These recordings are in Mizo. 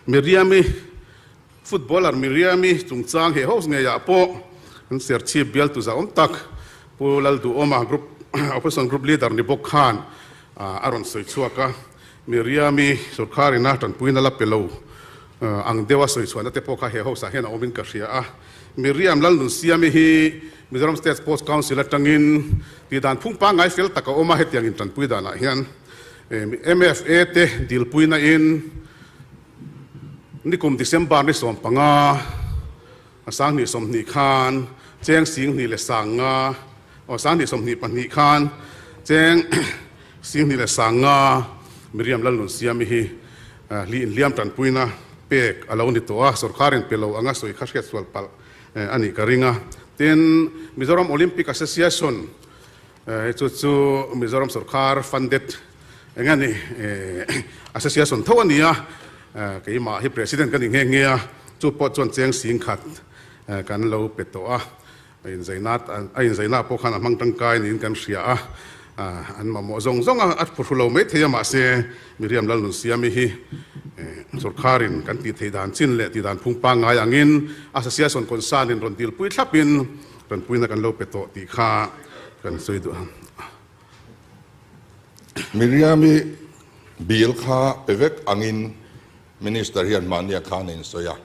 Miriami footballer Miriami chungchang he house ngeiah pawh an Serchhip bialtu zahawm tak Pu Lalduhawma group opposition group leader ni bawk khan a rawn sawi chhuak a, Miriami sorkarina tanpuina la pe lo ang deuha sawi chhuahna te pawh kha he house ah hian a awmin ka hria a. Miriam Lalnunsiami hi Mizoram State Sports Council atangin tihdan phung pangngai fel tak a awm a, hetiang intanpui danah hian MFA te dilpuina in nikum December ni 15 a 2020 khan cheng 2050 aw 2024 khan cheng 2050 Miriam Lalnunsiami hi hli inhliam tanpuina pek a lo ni tawh a, sorkarin pe lo anga sawi kha hriatsual palh a nih ka ring a. Tin, Mizoram Olympic Association hei chu chu Mizoram sorkar funded eng a ni association tho a ni a, keimah hi president ka ni nghe nghe a, chu pawh chuan cheng 10,000 kan lo pe tawh a, a inzaina a inzaina pawh khan a hmang tangkai niin kan hria a, an mamawh zawng zawng a, a phuhru lo maithei a mahse Miriam Lalnunsiami hi sorkarin kan tih theih dan chin leh tih dan phung pangngai angin association concern in rawn dilpui thlapin tanpuina kan lo pe tawh tih kha kan sawi duh a. Miriam-i bill kha pe vek angin Minister hian mahnia khan a insawi a,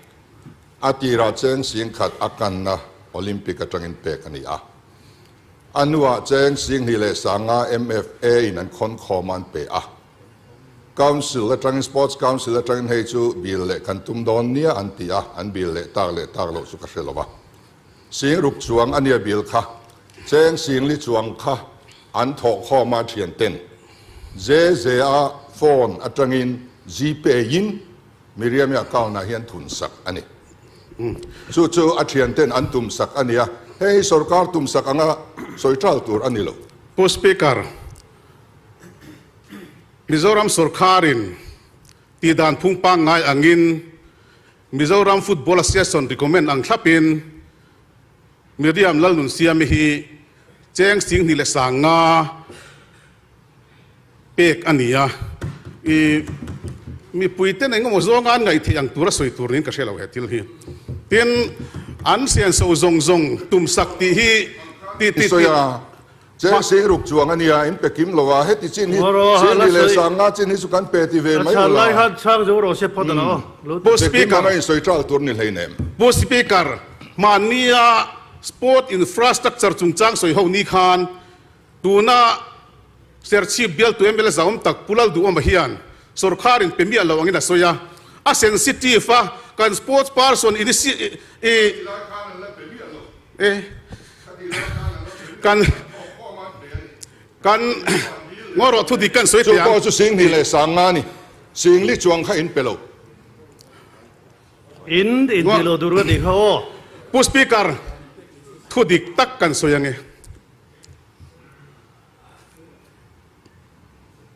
a tirah cheng 10,000 a kanna Olympic atangin pek a ni a. A hnuah cheng 25,000 MFA in an khawn khawm a an pe a. Council atangin, Sports Council atangin hei chu bill leh kan tum dawn nia an ti a, an bill leh tak leh tak loh chu ka hre lo va. 60,000 chuang a nia bill kha, cheng 40,000 chuang kha an thawh khawm a thian ten JJ-a phone atangin Gpay in Miriam-i account ah hian thun sak a ni. Chu chu a thian ten an tum sak a nia, hei hi sorkar tum sak anga sawi tal tur a ni lo. Pu Speaker, Mizoram sorkarin tihdan phung pangngai angin Mizoram Football Association recommend ang thlapin Miriam Lalnunsiami hi cheng 25,000 pek a ni a, i mipuiten engemaw zawnga an ngaih theih ang tura sawi tur niin ka hre lo he thil hi. Tin, an sianso zawng zawng tumsak tih hi ti ti ti. Cheng 60,000 chuang a nia, in pe kim lo a, heti chin hi 25,000 chin hi chu kan pe ti ve mai lo la. Pu Speaker, Pe kim anga in sawi ṭal tur ni hleinem. Pu Speaker, mahnia Sport Infrastructure chungchang sawi ho ni khan tuna Serchhip bialtu mla zahawm tak Pu Lalduhawma hian sorkarin pe miah lo angin a sawi a, a sensitive a, kan sports person i e kan kan ngaw rawh thu dik kan sawi Chu teh ang. pawh chu 25,000 a ni. 40,000 chuang kha in pe lo. In in ti lo dur ka tih kha aw. Pu Speaker, thu dik tak kan sawi ange.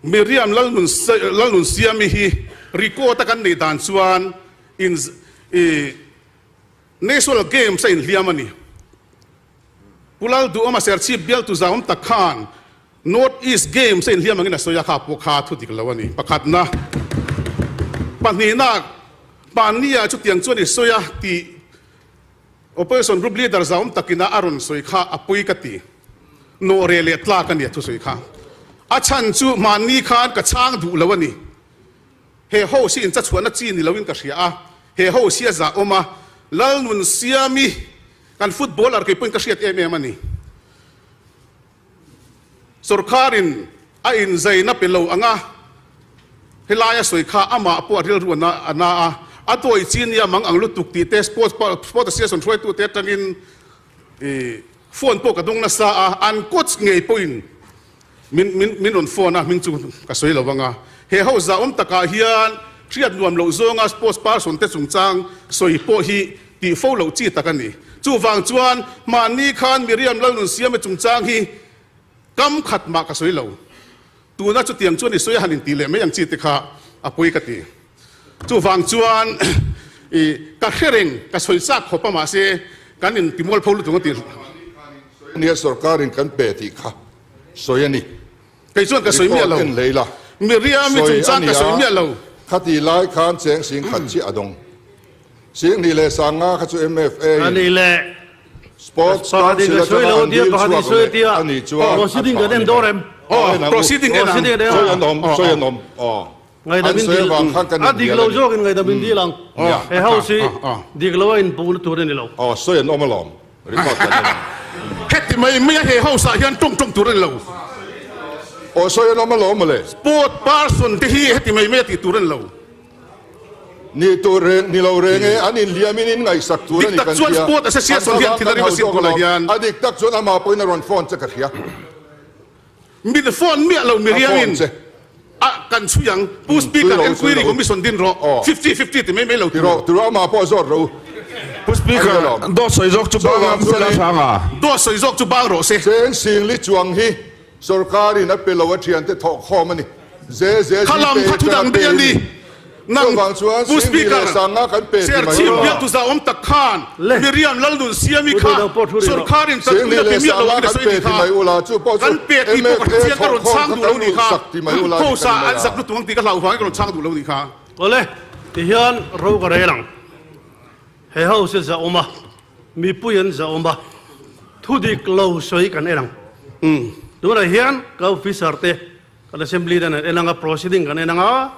Miriam Lalnun Lalnunsiami hi record a kan neih dan chuan in i National Games a inhliam a ni. Pu Lalduhawma Serchhip bialtu zahawm tak khan North East Games a inhliam angin a sawi a, kha pawh kha thu dik lo a ni. Pakhatna, pahnihna, mahnia chutiang chuan i sawi a tih Opposition Group Leader zahawm takin a rawn sawi kha a pawi ka ti. Nawh reh leh tlak a ni a thusawi kha. A chhan chu mahni khan ka chhang duh lo a ni. He house hi inchachhuahna chi ni loin ka hria a, he house hi a zahawm a, Lalnunsiami kan footballer kei pawhin ka hriat em em a ni. Sorkarin a inzaina pe lo ang a, helai a sawi kha amah pawh a rilru a na a, a dawi chi nia mang ang lutuk tih te sports sport association hruaitute atangin phone pawh ka dawng nasa a, an coach ngei pawhin Min min min rawn phone a, hming chu ka sawi lo ang a. He ho zahawm takah hian hriat nuam loh zawnga sports person te chungchang sawi pawh hi tih fo loh chi tak a ni. Chuvang chuan mahni khan Miriam Lalnunsiama chungchang hi kam khat mah ka sawi lo. Tuna chutiang chuan i sawi a han intih leh mai ang chi te kha a pawi ka ti. Chuvang chuan i ka hre reng, ka sawi chak khawp a mahse kan in timualpho lutuk a ti. Nia sorkarin kan pe tih kha sawi a ni. Kei chuan ka sawi miah lo. Report en lei la. Miriam-i Sawi a chungchang ka nia. sawi miah lo. Khati lai khan cheng 10,000 chiah a dawng. 25,000 kha chu MFA in Sports Council atanga an dil chhuak leh a nih chuan a tha a ni mai. Aw en ang u. Sawi an awm, sawi an awm. Aw. An sawi avang khan kan inhnial a ni. Nia, a tha. Aw, sawi an awm alawm. Record kan en ang. Heti mai mai a he house ah hian tawng tawng tur a ni lo. Aw sawi an awm alawm mawle. Sport person te hi heti mai mai a tih tur a ni lo. Ni tur reng ni lo reng e an inhliam in in ngaihsak tur a ni Dik tak kan chuan tia. Sport An Association hian thlavang thil a kan rim hau asin zawk tunah alawm. hian. A dik tak chuan amah pawhin a rawn phone che ka hria. Min phone miah lo A miriam phone in che. a kan chhui ang. Pu Chhui Speaker rawh u, chhui enquiry rawh u. commission din rawh. Aw. Fifty fifty ti mai mai lo Ti tur. rawh, ti rawh amah pawh zawt rawh u. Pu Speaker, Ani alawm. dawt sawi zawk chu bang Chuvang ang sela chuanin hrang a. Dawt sawi zawk chu bang rawh se. Cheng singli chuang hi sorkarin a pe lo a thiante thawh khawm a ni. Ze ze Kha lam Gpay kha thu atanga dang pe daih a a ni. ni. Nang Chuvang chuan Pu singli Speaker, leh sanga kan pe ti mai Serchhip ula. biaktu zahawm tak khan Miriam Lalnunsiami kha sorkarin Singli tanpuina leh pe miah lo sanga ang kan sawi pe ni ti kha. mai ula, chu pawh chu Kan pe tih pawh ka MFA hrechiang ka thawh rawn khawm chhang kha duh lo kan ni kha. rulhsak ti mai ula ti kan House-ah ni mai an a. zak lutuk ang tih ka hlauh vangin ka rawn chhang duh lo ni kha. Awle, tihian ro ka rel ang. He house hi zahawm a, mipui an zahawm a, thu dik lo sawi kan en ang. Tunah hian ka officer te kan assembly dan an en ang a, proceeding kan en ang a,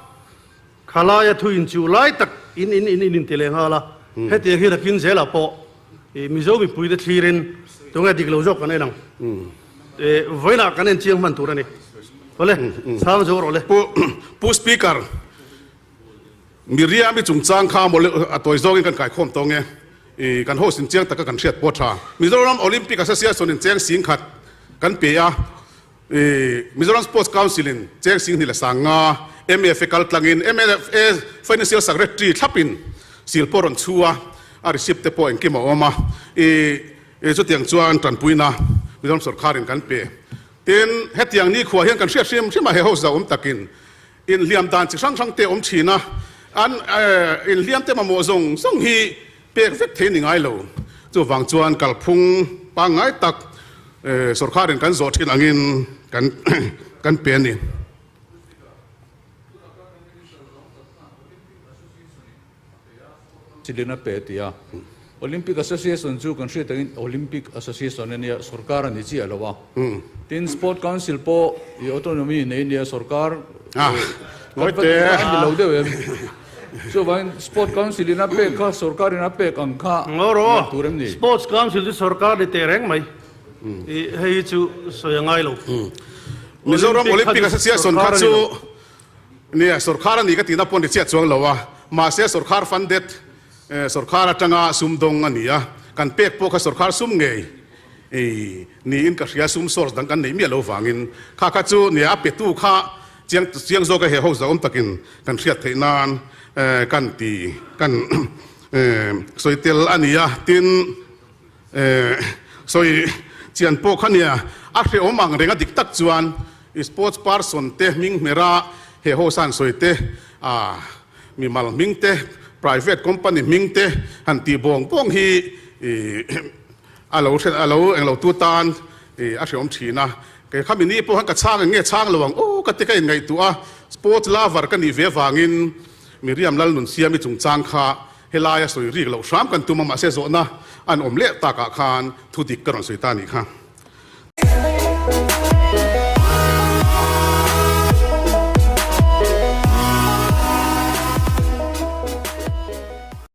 khalaia thu inchuh lai tak in in in in inti leh nghal a, hetiang hi nakin zelah pawh i Mizo mipui te thlirin tunge dik lo zawk kan en ang. Vawiinah kan en chiang hman tur a ni. Awle, chhang zo rawh le. Pu Speaker, Miriam-i chungchang kha maw le a tawi zawngin kan kaikhawm tawng e. I kan host in chiang taka kan hriat pawh tha. Mizoram Olympic Association in cheng 10,000 kan pe a, i Mizoram Sports Council in cheng 25,000 MFA kal tlangin MFA Financial Secretary thlapin sil pawh rawn chhu a, a receipt te pawh engkim a awm a. I chutiang chuan tanpuina Mizoram sorkarin kan pe. Tin, hetiang nikhua hian kan hriat hrim hrim a he host zauhawm takin Inhliam dan chi hrang hrang te awm thin a, an inhliam te mamawh zawng zawng hi pek vek thei ni ngai lo. Chuvang chuan kalphung pangngai tak sorkarin kan zawh thin angin kan kan pe a ni. Chilin a pe ti a. Olympic Association chu kan hriat angin Olympic Association a nia, sorkar a ni chiah lo a. Tin, Sport Council pawh i autonomy nei nia, sorkar kan va tih kha a ni lo deuh em? Chuvangin Sport Council in a pek kha sorkar in a pek ang kha ngaih tur em ni? Sports Council chu sorkar ni teh reng mai. I hei hi chu sawi a ngai lo. Mizoram Olympic Association kha chu Nia, sorkar a ni ka tihna pawh ni chiah chuang lo a, mahse sorkar funded, sorkar atanga sum dawng a ni a, kan pek pawh kha sorkar sum ngei niin ka hria, sum source dang kan neih miah lo vangin kha kha chu nia a petu kha chiang chiang zawk a he ho zauhawm takin kan hriat theih nan kan ti kan sawi tel a ni a, tin sawi chian pawh kha nia a hrehawm ang reng a dik tak chuan I sports person te hming hmera he house an sawi te, ah mimal hming te, private company hming te han tih bawng bawng hi i a lo hre a lo englo tu tan i a hreawm thin a. Kei kha mini pawh khan ka chhang eng nge chhang lo ang aw ka ti ka inngaihtuah a, sports lover ka nih ve avangin Miriam Lalnunsiami chungchang kha helaia sawi rik loh hram kan tum a mahse zawhna an awm leh takah khan thudik ka rawn sawi ta a nih kha.